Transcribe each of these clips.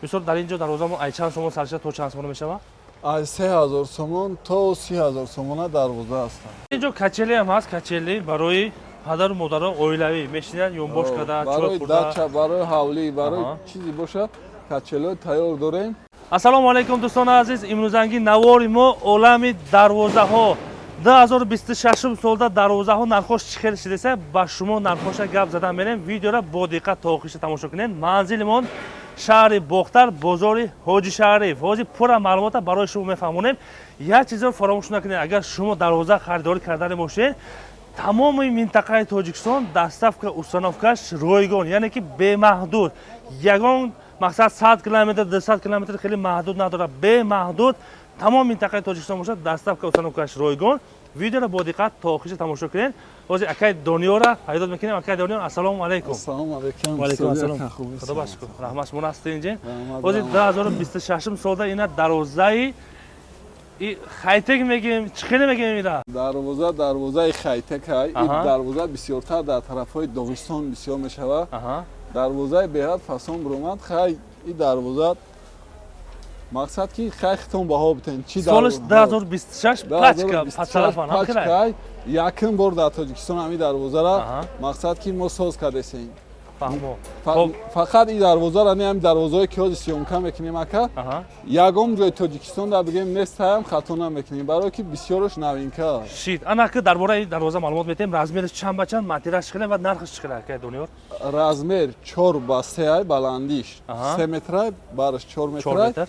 Мисол, дар ин ҷо дарвозамо ай чанд сомон сар шуда то чанд сомон мешавад? Аз 3000 сомон то 30 000 сомона дарвоза ҳастанд. Ин ҷо качели ҳам ҳаст, качели барои падару модаро, оилавӣ мешинанд, ёнбош карда чой барои хӯрда. Дача, барои ҳавлӣ, барои чизе бошад, качелои тайёр дорем. Ассалому алайкум, дӯстони азиз! Имрӯзанги навори мо олами дарвозаҳо. 2026 солда дарвозаҳо нархош чӣ хел шидеса, ба шумо нархоша гап задан мерем. Видеора бо диққат то охириша тамошо кунед. Манзилимон шаҳри Бохтар, бозори Ҳоҷи Шариф. Ҳозир пурра маълумота барои шумо мефаҳмонем. Як чизро фаромӯш накунед: агар шумо дарвоза харидорӣ кардани бошед, тамоми минтақаи Тоҷикистон доставка, установкаш ройгон, яъне ки бемаҳдуд. Ягон мақсад 100 километр, 200 километр хеле маҳдуд надорад, бемаҳдуд тамоми минтақаи Тоҷикистон бошад, доставка, установкаш ройгон. Видеоро бо диққат то охириша тамошо кунед. Ҳозир акай Дониёра пайдо мекунем. Акай Дониёр, ассалому алайкум! Ассалому алайкум. Ваалайкум ассалом. Худо ба шукр, раҳмат. Шумо ҳастед инҷа. Ҳозир 2026 солда ина дарвозаи и хайтек мегӯем, чӣ хеле мегӯем ира? Дарвоза, дарвозаи хайтек ай. Ин дарвоза бисёртар дар тарафҳои Доғистон бисёр мешавад. Дарвозаи беҳад фасон буромад. Хай, и дарвоза мақсад ки хай хитон баҳо битен чи. Солаш 2026, пачка пасалафан. Пачкай, якум бор дар Тоҷикистон ҳами дарвозара мақсад ки мо соз кардесем. Фаҳмо. Фақат и дарвозара не, ҳами дарвозаое ки ҳозир съёмка мекунем, ака, ягон ҷои Тоҷикистон дар бигем нестаям, хато намекунем, барое ки бисёрош новинка. Шид. Ана ки дар бораи дарвоза маълумот метаҳем: размераш чанд ба чанд, материалаш чӣ хеле ва нархаш чӣ хеле, акай Дониёр? Размер 4 ба 3, баландиш 3 метра, бараш 4 чор метра. Метр.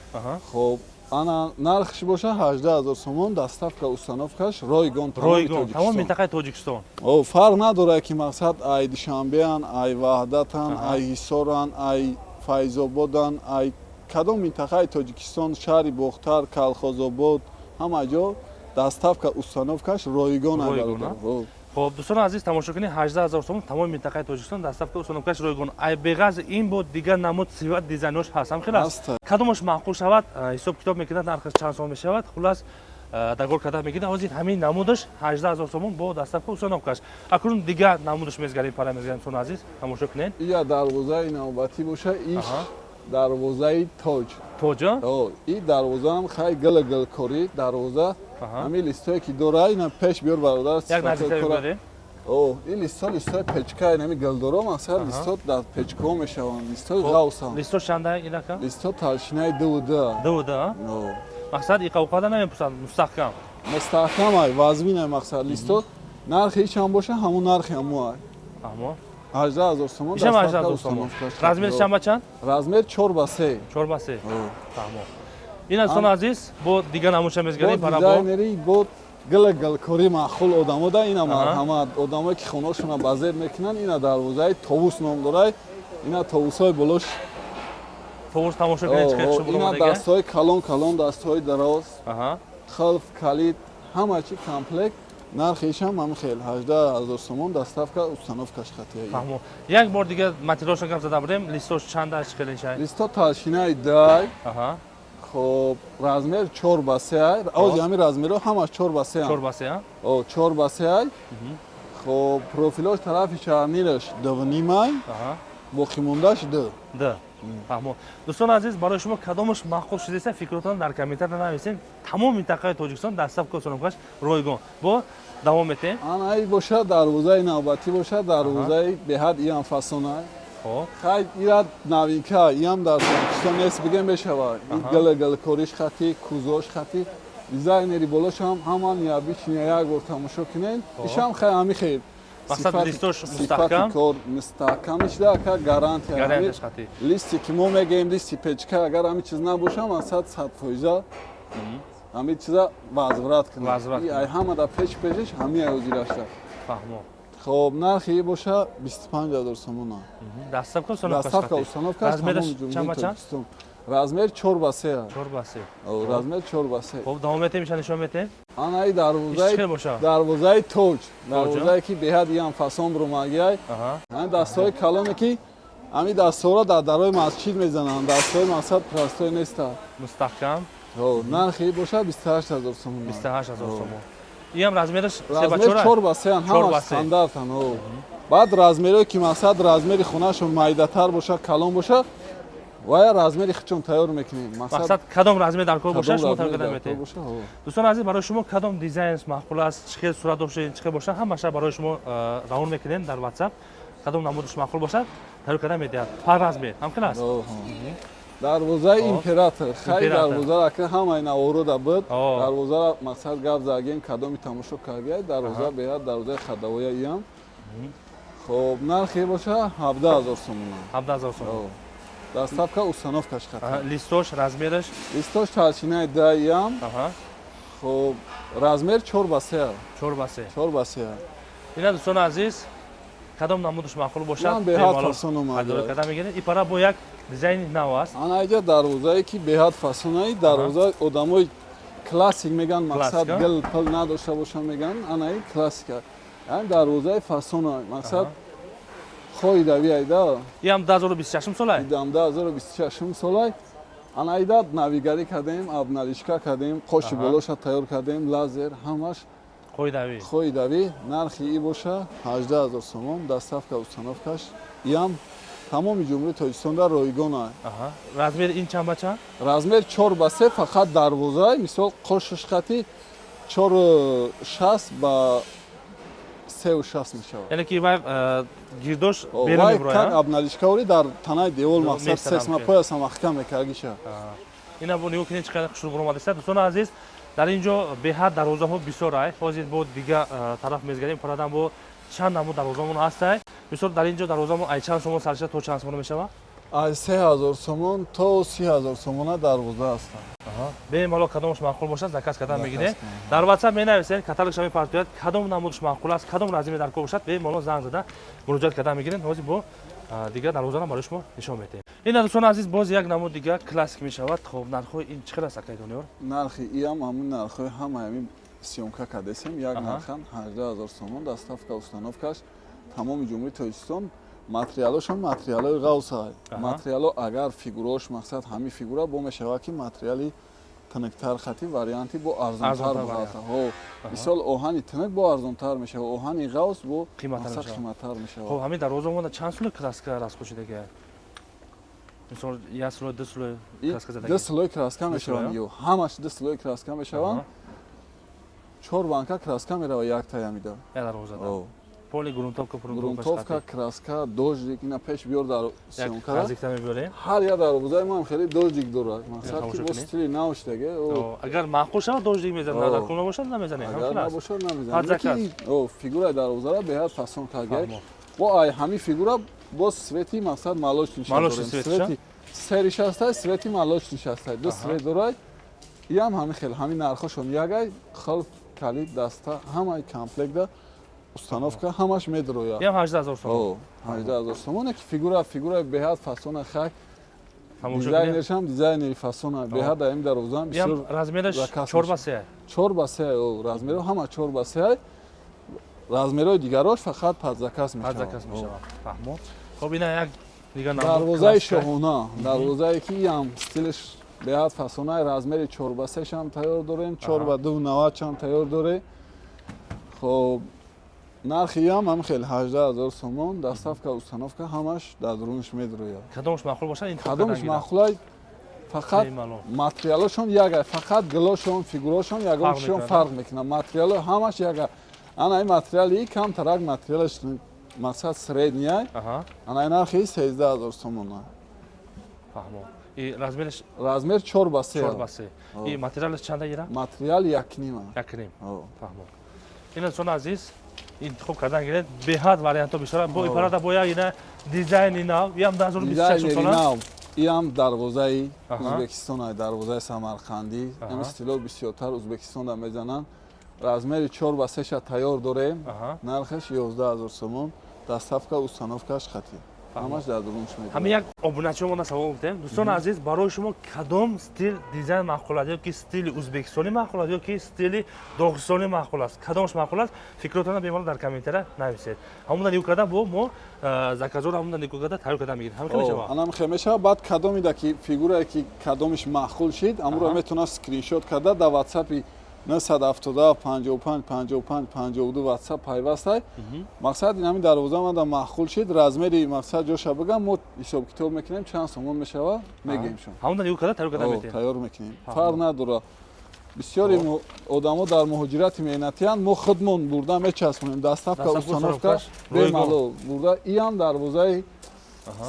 Хоб, ана нархш боша 18 000 сомон, доставка, установкаш ройгон, тамоми Ройгон, тамоми Тоҷикистон. минтақаи Тоҷикистон. О, фарқ надорад ки мақсад ай Душанбеан, ай Ваҳдатан, ай Ҳисоран, ай Файзободан, ай кадом минтақаи Тоҷикистон, шаҳри Бохтар, Калхозобод, ҳама ҷо доставка, установкаш ройгон. Ройгон, а? Хоб, дӯстони азиз, тамошо кунед: 18 000 сомон, тамоми минтақаи Тоҷикистон доставка, установкаш ройгон. Ай беғарз ин бо дигар намуд, сифат, дизайнош ҳаст, ҳам хел аст? Ҳаст. Кадомаш маъқул шавад, ҳисоб китоб мекунад, нархаш чанд сом мешавад, хулас, договор карда мегирад. Ҳозир ҳамин намудаш 18 000 сомон бо доставка, установкаш. Акнун дигар намудаш мезгарем, пара мезгарем. Дӯстони азиз, тамошо кунед. Ия дарвозаи навбатӣ боша, иш дарвозаи тоҷ. Тоҷа. О, и дарвозаам хай гила гилкорӣ дарвоза. Ҳамин листое ки дора, ина пеш биёр, бародар. Як сифатҳои наздиктар кора. бибарем. О, ин листҳо листҳои печка, инами гилдоро, мақсад листҳо дар печкаҳо мешаванд, листҳои ғавсанд. Листо чанда инака? Листҳо толщинаи 2,2. 2,2, а? О. Мақсад иқавқада намепурсанд, мустаҳкам. Мустаҳкам ай, вазмин ай. Мақсад листҳо нархи ҳечам боша, ҳамун нархи ҳаму ай. Фаҳмо. 18 000 сомон. Ишам Доставка, 18 000 сомон. установкаш. Размераш чанд ба чанд? Размер 4 ба 3. 4 ба 3. О. Фаҳмо. Ин аз дӯстони азиз, бо дигар намудша Бо мезгарем, пара бо дизайнери, бо гила гилкорӣ маъқул одамо да ина марҳамат. Одамое ки хонаошона ба зеб мекунанд, ина дарвозаи товус ном дорай. Ина товусҳои болош. Товус, тамошо кунед, чӣ хел О, шумо ина омадага. Дастҳои калон калон, дастҳои дароз, қулф, калид, ҳама чи комплект. Нархи ишам ҳам хел 18 000 сомон, доставка, установкаш хатия. Фаҳмо. Як бор дигар материалшон гап зада будем: листош чанда, чӣ хеле шай? Листо толщинаи 2. Хоб, размер 4 ба 3 ай. Ози ҳамин размерҳо ҳамаш 4 ба 3. 4 ба 3, а? О, 4 ба 3 ай. Хоб, профилош тарафи шарнираш 2,5 ай, боқимондаш 2. Д. Фаҳмо. Дӯстони азиз, барои шумо кадомаш маъқул шудеса, фикротон дар комментария нависед. Тамоми минтақаи Тоҷикистон доставка, установкаш ройгон. Бо давом метем. Ана ай бошад дарвозаи навбатӣ бошад, дарвозаи беҳад иам фасонай. Хай, ира новинка, иам дар Тоҷикистон нест бигем мешавад. И гила гилкориш хати, кузош хати, дизайнери болошам ҳама необычный, як бор тамошо кунед. Ишам хай ҳами хел. Мақсад листош сифати мустаҳкам? Кор мустаҳкам шуда, ака, гарантия. Гарантияш хати. Листе ки мо мегӯем, листи печка, агар ҳамин чиз набоша, мақсад 100% ҳамин чиза возврат кунад. Возврат И ай ҳама да пеш пешиш ҳамин ай ҳозирашта. Фаҳмо. Хоб, нархи боша 25 000 сомона. Доставка, установкаш Доставка, хати. установка. Размераш чанд ба чанд? Размер 4 ба 3. 4 ба 3. Размер 4 ба 3. Хоб, давом метем, иша нишон метем. Ана и Иш чӣ дарвозаи хел боша? Дарвозаи тоҷ, дарвозае ки беҳад иам фасон бурумагиай. Ҳамин дастҳои калоне ки ҳамин дастҳоро дар дарои масҷид мезананд, дастҳои мақсад простой неста. Мустаҳкам. Нархи бошад 28 000 сомон. 28 000 сомон. Иам размераш 3 ба Размер 4? 4 ба 3, Чор ҳама ба се. стандартан. Баъд размерое ки мақсад размери хонашон майдатар бошад, калон бошад. Вая размери худшон тайёр мекунем. Мақсад, кадом размер дар кор бошад, шумо тайёр карда метавонед. Дӯстони азиз, барои шумо кадом дизайн маъқул аст, чӣ хел сурат дошта, чӣ хел бошад, ҳамаша барои шумо равон мекунем дар WhatsApp. Кадом намудаш маъқул бошад, тайёр карда медиҳад. Пар размер ҳам хел аст. Дарвозаи император. Хай, дарвозаро ки ҳамаи наворода буд, дарвозаро, мақсад, гап задагем, кадоми тамошо кардиай, дарвоза беҳад дарвозаи ходовоя иам. Хоб, нархе боша 17 000 сомона. 17 000 сомон. Доставка, установкаш хати. Листош, размераш? Листош толщинаи 10 иам. Хоб, размер 4 ба 3. 4 ба 3. 4 ба 3. Ина, дӯстони азиз, кадом намудаш маъқул бошад, беҳад фасон омада. Карда мегиред. И пара бо як дизайни нав аст. Ана иҷа дарвозае ки беҳад фасонаи дарвоза, одамои классик меган, мақсад, гил пил надошта бошанд, меган, анаи классика, яъне дарвозаи фасона, мақсад, хоидави айда. Иам 2026 солай. Идам 2026 солай. Анаида навигарӣ кардем, обналичка кардем, қоши болоша тайёр кардем, лазер, ҳамаш. Қоидавӣ. Қоидавӣ. Нархи и боша 18 000 сомон, доставка, установкаш. Иам тамоми Ҷумҳурии Тоҷикистонда ройгон. Размери ин чанд ба чанд? Размер 4 ба 3, фақат дарвозаи, мисол, қошуш хати 4,60 ба 3,60 мешавад. Яъне ки вай гирдош берун Вай мебурояд? Как обналичка ори дар танаи девол, мақсад, сейсмопояса маҳкам мекардиша. Ина бо нигоҳ кунед, чӣ қадар хушрӯ баромадааст. Дӯстони азиз, дар ин ҷо беҳад дарвозаҳо бисёр ай. Ҳозир бо дига тараф мезгарем, парадан бо чанд намуд дарвозамон ҳастай. Бисёр дар ин ҷо дарвозамон ай чанд сомон сар шуда то чанд сомон мешавад? Аз 3000 сомон то 30 000 сомона дарвоза ҳастанд. Бемалол кадомаш маъқул бошад, заказ кардан мегиред. Дар WhatsApp менависед, каталогша мепартояд, кадом намудаш маъқул аст, кадом размер дар кор бошад, бемалол занг зада муроҷиат кардан мегиред. Ҳозир бо дигар дарвозаро барои шумо нишон медиҳем. Ин, дӯстони азиз, боз як намуд дигар классик мешавад. Хоб, нархҳои ин чӣ қадар аст, акай Дониёр? Нархи иам ҳамун нархҳои ҳама ҳамин съёмка кардесем, як нархан, 18 000 сомон, доставка, установкаш, тамоми Ҷумҳурии Тоҷикистон. Материалошон материалои ғавса. Материало агар фигурош, мақсад, ҳамин фигура бо мешавад, ки материали тиниктар хати варианти бо арзонтар буғалта. Мисол, оҳани тиник бо арзонтар мешавад, оҳани ғавс бо қиматтар мешавад. Хоб, ҳамин дарвоза монда чанд слой краска расход шудага? Мисол, як слой, ду слой краска задага? Ду слой краска мешаванд, ё ҳамаш ду слой краска мешаванд. Чор банка краска мерава як таямида. Як дарвозада поли грунтовка? Грунтовка, краска, дождик. Ина пеш биёр, дар съёмка. Наздикта мебиёрем. Ҳар як дарвозаи мо хеле дождик дорад, мақсад, ки бо стили нав шудаге. Агар маъқул шавад, дождик мезанад, агар кул набошад, намезанем. Агар набошад, намезанем. Фигураи дарвозаро беҳад фасон карда, бо ай ҳамин фигура бо цвети, мақсад, молочный. Цвети сериш ҳастай, цвети молочный ҳастай, ду цвет дорад. Иам ҳамин хел, ҳамин нархошон ягай. Қулф, калид, даста, ҳамаи комплекта, установка, ҳамаш медрояд. Ям 18 000 сомон. 18 000 сомон. Ки фигура, фигура беҳад фасона, хак дизайнершам дизайнери фасона, беҳад даим дарвозаам бисёр. Размераш 4 ба 3? 4 ба 3, размеро ҳама 4 ба 3. Размерои дигарош фақат под заказ мешавад. Под заказ мешавад, фаҳмо. Хоб, ина як дигар дарвозаи шоҳона, дарвозае ки иам стилиш беҳад фасонаи, размери 4 ба 3 шам тайёр дорем, 4 ба 2,90 шам тайёр дорем. Хоб, нархи ям ҳам хел 18 000 сомон, доставка, установка, ҳамаш дар дурунаш медрояд. Кадомаш маъқул бошад, интихоб Кадомаш маъқулай, фақат материалошон яга, фақат гилошон, фигурошон ягоншон фарқ мекунад, материало ҳамаш яга. Ана ин материали камтарак, материалаш, мақсад, средняй. Ана нархи 13 000 сомона. Фаҳмо. И размераш? Размер 4 ба 3. 4 ба 3. И материалаш чанда гира? Материал 1,5. 1,5, фаҳмо. Ин, дӯстони азиз, интихоб кардан гиред, беҳад вариантҳо бисёр. Бо ипарада бо як ина дизайни нав, иам 2026 сола. Нав, иам дарвозаи Ӯзбекистон, дарвозаи самарқандӣ. Ами стило бисёртар Ӯзбекистонда мезананд. Размери 4 ба 3 ша тайёр дорем, нархаш 11 000 сомон, доставка, установкаш хати, ҳамаш дар дурунш. Ҳамин як обуначиҳо савол гуфтем. Дӯстони азиз, барои шумо кадом стил, дизайн маъқул аст? Ё ки стили ӯзбекистонӣ маъқул аст, ё ки стили доғистонӣ маъқул аст? Кадомаш маъқул аст, фикротонро бемалол дар комментария нависед. Ҳамонда нигоҳ карда, бо мо заказҳоро ҳамонда нигоҳ карда тайёр карда мегирем. Ҳамин хел мешавад. Анам хел мешавад. Баъд кадомида ки фигурае ки кадомиш маъқул шид, амро метавонад скриншот карда дар ватсапи. 977 55 55 52 WhatsApp пайвастай. Мақсад ин ҳамин дарвоза мада маъқул шид, размери мақсад ҷоша бигам, мо ҳисоб китоб мекунем, чанд сомон мешава, мегӯем шум. Ҳамонда нигоҳ карда тайёр карда метем. Тайёр мекунем. Фарқ надора. Бисёри одамо дар муҳоҷирати меҳнатиянд, мо худмон бурда мечаспонем, доставка, установка бемалол бурда. Иам дарвозаи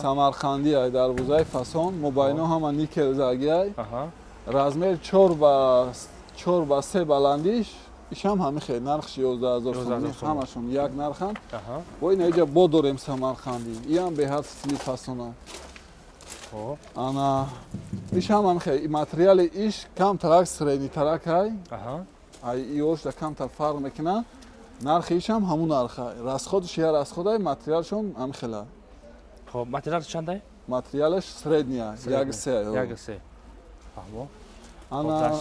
самарқандӣ ай, дарвозаи фасон, мобайно ҳама никел загиай. Размер 4 ба 3 баландиш, ишам ҳами хел, нархш 11 000 сомонӣ, ҳамашон як нарханд. Бо ина иҷа бо дорем самарқандӣ, иам беҳад стили фасона. Ана ишам ҳами хел, материали иш камтарак среднитарак ай, ай иошда камтар фарқ мекунад, нархи ишам ҳамун нарха, расходш я расходай, материалшон ҳами хела. Хоб, материалш чандай? Материалаш средний, 1,3. 1,3. Фаҳмо. Ана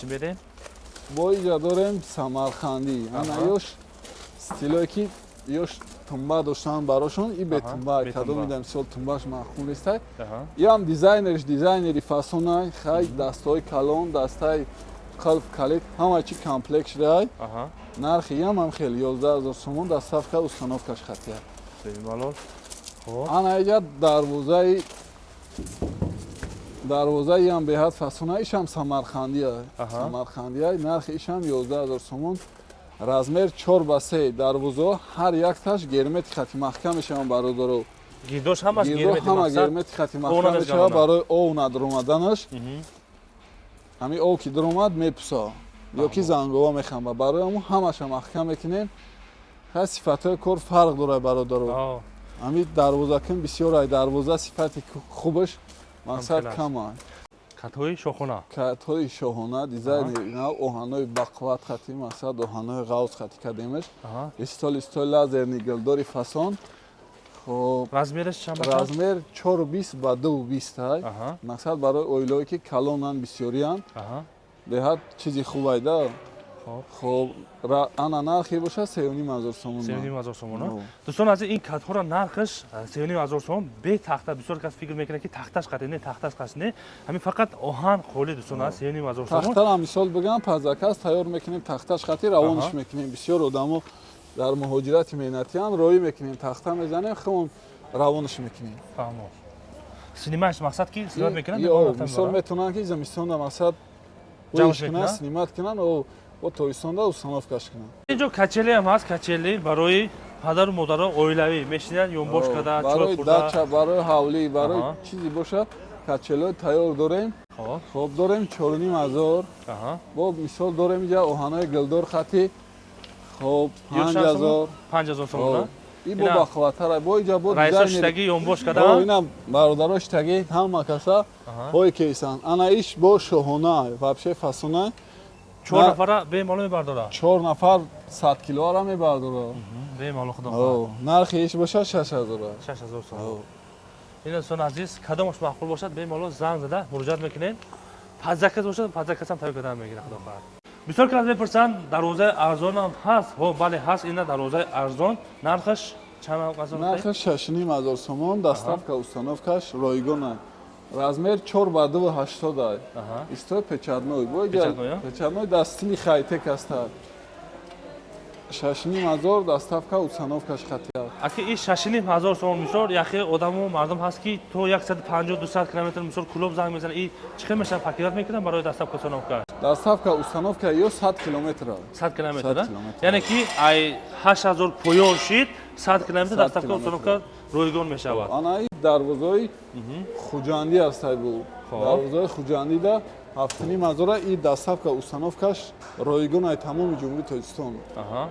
бо иҷа дорем самарқандӣ. Ана ёш стилое ки ёш тумба доштан барошон, и бетумба, кадом ида мисол тумбаш маъқул нестай. Иам дизайнерш дизайнери фасонай, хай дастҳои калон, дастаи қалф, калит, ҳама чи комплект шудай. Нархи иам ҳам хел 11 000 сомон, доставка, установкаш хатия. Ана иҷа дарвозаиам беҳад фасона, ишам самарқандия, самарқандия, нархи ишам 11 000 сомон, размер 4 ба 3. Дарвозаҳо ҳар якташ герметик хати маҳкам мешаванд, бародаро. Гирдош ҳамаш ҳама герметик хати маҳкам мешавад барои ов надромаданаш. Ҳамин ов ки даромад, мепуса ё ки зангова мехамба, барои ҳамун ҳамаша маҳкам мекунем. Ха, сифатҳои кор фарқ дорад, бародаро. Ҳамин дарвозакун бисёр ай дарвоза сифати хубаш мақсад кам ай. Катҳои шоҳона. Катҳои шоҳона, дизайни нав, оҳанҳои бақувват хати, мақсад оҳанҳои ғавз хати кадемаш. Истол, истол лазерный, гилдори фасон. Хоб, размераш чанд? Размер 4,20 ба 2,20 ай. Мақсад барои оилаое ки калонанд, бисёриянд, беҳад чизи хуб айда. Хоб, ана нархе бошад 3,5 ҳазор сомон. 3,5 ҳазор сомон. Дӯстон азиз, ин катҳоро нархаш 3,5 ҳазор сомон, бе тахта. Бисёр кас фикр мекунад, ки тахташ қати не, тахташ қати не, ҳамин фақат оҳан холӣ, дӯстон аз 3,5 ҳазор сомон. Тахтара мисол бигам, под заказ тайёр мекунем, тахташ қати равонаш мекунем. Бисёр одамо дар муҳоҷирати меҳнатиянд, роӣ мекунем, тахта мезанем, худмон равонаш мекунем. Фаҳмо. Снимаешь, мақсад ки снимать мекунанд? Мисол метавонанд, ки зимистонда мақсад кунанд, снимать кунанд, бо тобистонда установкаш кунанд. Инҷо качели ҳам ҳаст, качели барои падару модаро, оилавӣ мешинанд, ёнбош карда. Барои дача, барои ҳавлӣ, барои чизе бошад, качелои тайёр дорем. Хоб, дорем 4,5 ҳазор. Бо мисол дорем иҷа оҳанои гилдор хати, хоб, 5 ҳазор. 5 ҳазор сомон. И бо бақувваттара, бо иҷа бо раисо шитагӣ ёнбош карда. Ина бародаро шитагӣ, ҳама каса ҳое кейсанд. Ана иш бо шоҳона, вообще фасона. Чор нафара бемало мебардора. Чор нафар 100 килоара мебардора. Бемало, худо. Нархи иш бошад 6 ҳазор. 6 ҳазор сомон. Ин, дӯстон азиз, кадомаш маъқул бошад, бемало занг зада муроҷиат мекунем. Под заказ бошад, под заказам тайёр кардан мегирад, худо хоҳад. Бисёр кас мепурсанд, дарвозаи арзонам ҳаст? Ҳо, бале, ҳаст. Ина дарвозаи арзон, нархаш чанд? Нархаш 6,5 ҳазор сомон, доставка, установкаш ройгона. Размер 4 ба 2,80 ай. Истой печатной, бо печатной, дар стили хайтек аста. 6,5 ҳазор, доставка, установкаш хатия. Аки и 6,5 ҳазор сомон. Мисол, яхе одаму мардум ҳаст, ки то 150, 200 километр, мисол, Кулоб занг мезанад, и чӣ хел мешавад? Пакетат мекунам барои доставка, установка? Доставка, установка ё 100 километр. 100 километр, яъне ки ай 8 ҳазор поён шид, 100 километр доставка, установка ройгон мешавад. Ана и дарвозаи хуҷандӣ ҳастай, бу дарвозаи хуҷандида 7,5 ҳазора, и доставка, установкаш ройгон, ай тамоми Ҷумҳурии Тоҷикистон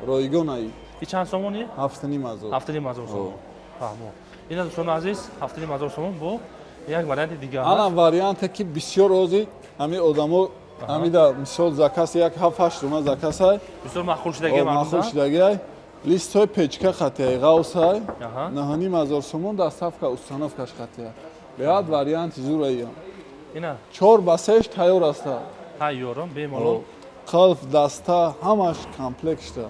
ройгон ай. И чанд сомони? 7,5 ҳазор. 7,5 ҳазор сомон, фаҳмо. Ина, дӯстони азиз, 7,5 ҳазор сомон, бо як варианти дигар. Ана варианте, ки бисёр ози ҳамин одамо ҳамида, мисол, заказ як ҳафт ҳашт дума заказай. Бисёр маъқул шудагӣ. Маъқул шудагиай. Листҳои печка хатияй, ғавсай, 9,5 ҳазор сомон, доставка, установкаш хатия. Беҳад варианти зураиям. Ина 4 ба 3-ш тайёр аста. Тайёрам, бемалол. Қулф, даста, ҳамаш комплект шуда.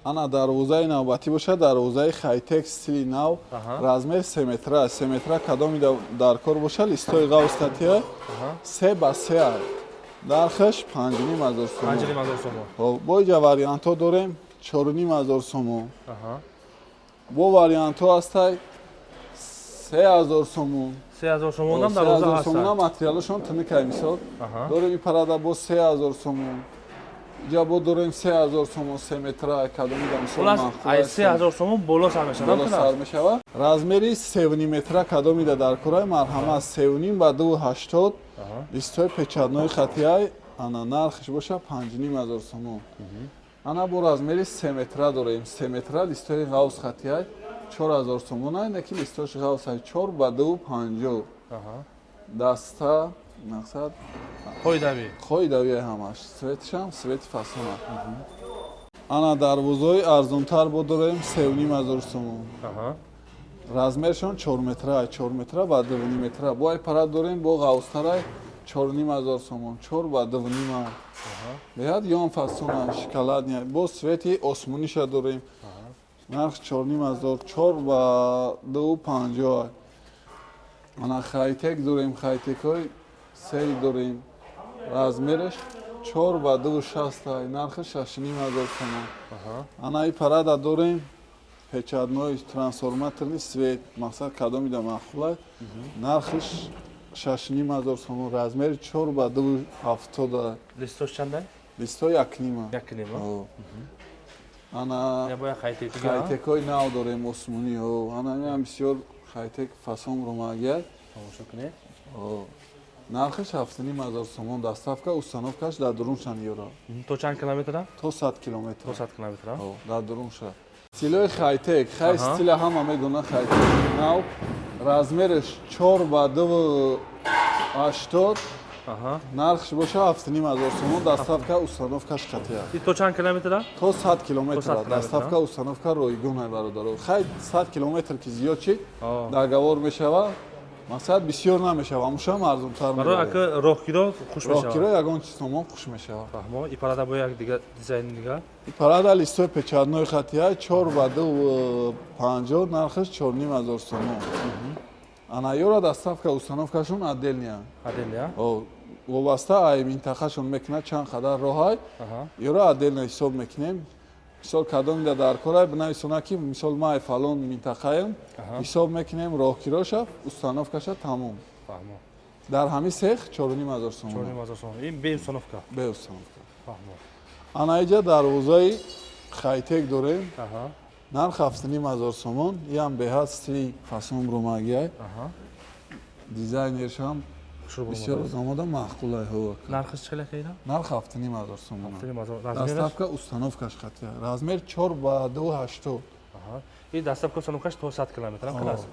Ана дарвозаи навбатӣ бошад, дарвозаи хайтек, стили нав, размер 3 метра, 3 метра. Кадоми дар кор бошад, листои ғавс хатия, 3 ба 3 ай. Нархаш 5,5 ҳазор сомон. 5,5 ҳазор сомон. Хоб, бо иҷа вариантҳо дорем, 4,5 ҳазор сомон. Бо вариантҳо ҳастай, 3 ҳазор сомон. 3 ҳазор сомонам дарвоза 3 ҳазор сомона. ҳастанд. Материалашон тунукай, мисол. Дорем ин парада бо 3 ҳазор сомон. Иҷа бо дорем 3 ҳазор сомон, 3 метра, кадомида, мисол, Хулас, маъқул ай аст. 3 ҳазор сомон боло сар мешавад. Боло сар мешавад. Размери 3,5 метра кадомида дар кораи, марҳамат, 3,5 ба 2,80, листҳои печатной хатиай. Ана, нархш боша 5,5 ҳазор сомон. Ана, бо размери 3 метра дорем, 3 метра, листҳои ғавс хатиай, 4 ҳазор сомон. Ай ки листҳош ғавс ай, 4 ба 2,50. Даста, мақсад. Қоидави. Қоидавия, ҳамаш цветшам цвети фасона. Ана, дарвозаҳои арзонтар бо дорем, 3,5 ҳазор сомон. Размершон 4 метра, 4 метра ба 2,5 метра. Бо ай пара дорем, бо ғавстарай, 4,5 ҳазор сомон, 4 ба 2,5. Беҳад ён фасона, шоколадный. Бо цвети осмониша дорем, нарх 4,5 ҳазор, 4 ба 2,50. Ана, хайтек дорем, хайтекҳои сери дорем, размераш 4 ба 2,60, нархи 6,5 ҳазор сомон. Ана, и парада дорем, печатной, трансформаторный свет, мақсад, кадомида маъқулай, нархиш 6,5 ҳазор сомон, размери 4 ба 2,70. Листош чандай? Листҳо 1,5. 1,5. О. Ана. Я боя хайтек дига. Хайтекҳои нав дорем, осмонӣ. Ана, инам бисёр хайтек фасон ромагияд. Тамошо кунед. Нархаш 7,5 ҳазор сомон, доставка, установкаш дар дурунша меёрад. То чанд километра? То 100 километр. То 100 километра. Дар дурунша. Стилои хайтек, хай, стила ҳама медонад, хайтек нав, размераш 4 ба 2,80, нархш боша 7,5 ҳазор сомон, доставка, установкаш қатъия. И то чанд километра? То 100 километр. То 100 километр, Доставка, установка ройгон, бародаро. Хай, 100 километр ки зиёд шид, О. договор мешава, мақсад, бисёр намешава, ҳамушам арзонтар Барои мебарад. ака роҳкиро хуш Роҳкиро мешавад. Ягон чиз сомон хуш мешавад. Фаҳмо. И парада бо як дига дизайни дига. Парада листои печатной хатия, 4 ба 2,50, нархаш 4,5 ҳазор сомон. Ана, ёра доставка, установкашон отдельная. Отдельная. О, вобаста ай минтақашон мекунад, чанд қадар роҳай, ёра отдельно ҳисоб мекунем. Мисол, кадомида дар корай, бинависона, ки мисол, ма ай фалон минтақаем, ҳисоб мекунем роҳкироша, установкаша, тамом. Фаҳмо. Дар ҳамин сех 4,5 ҳазор сомон. 4,5 ҳазор сомон. Ин бе установка. Бе установка. Фаҳмо. Ана, иҷа дарвозаи хайтек дорем, нарх 7,5 ҳазор сомон. Иам беҳад стили фасон румагиай, дизайнершам Хушрӯ. бисёр омода, маъқулай, ҳо. Нархиш чӣ хеле хейра? Нарх 7,5 ҳазор сомон. 7,5 ҳазор. Размераш? Доставка, установкаш қатъия, размер 4 ба 2,80. И доставка, установкаш то 100 километр ҳам хеле аст.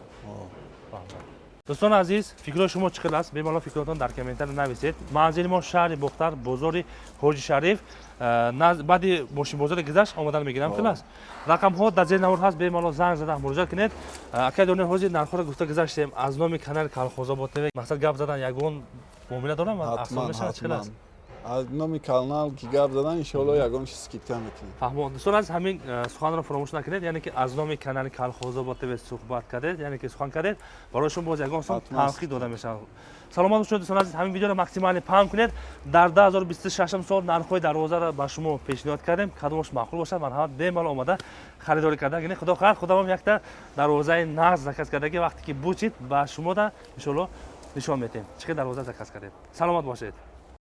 Фаҳмо. Дӯстони азиз, фикрҳои шумо чӣ хел аст? Бемалол фикротон дар комментарий нависед. Манзили мо шаҳри Бохтар, бозори Ҳоҷи Шариф, баъди мошинбозори гузашт омадан мегирам, хел аст. Рақамҳо дар зери навор ҳаст, бемалол занг зада муроҷиат кунед. Акай Дониёр, ҳозир нархҳоро гуфта гузаштем. Аз номи канали Калхозобод ТВ, мақсад, гап задан ягон муомила дорам, аҳсон Ҳатман. мешавад, чӣ хел аст? Ҳатман, аз номи канал ки гап задан, иншоалло, ягон чиз скидка мекунем. Фаҳмо. Дӯстон азиз, ҳамин суханро фаромӯш накунед, яъне ки аз номи канали Калхозобод ТВ суҳбат кардед, яъне ки сухан кардед, барои шумо боз ягон сом Ҳатман. танқид дода мешавад. Саломат бошед, дӯстон азиз. Ҳамин видеоро максимально паҳн кунед. Дар 2026 сол нархҳои дарвозаро ба шумо пешниҳод кардем. Кадомаш маъқул бошад, марҳамат, бемалол омада харидорӣ карда гиред. Худо хоҳад, худамам якта дарвозаи нағз заказ карда, ки вақте ки бучид, ба шумо да иншоалло нишон метем, чӣ хел дарвоза заказ кардем. Саломат бошед.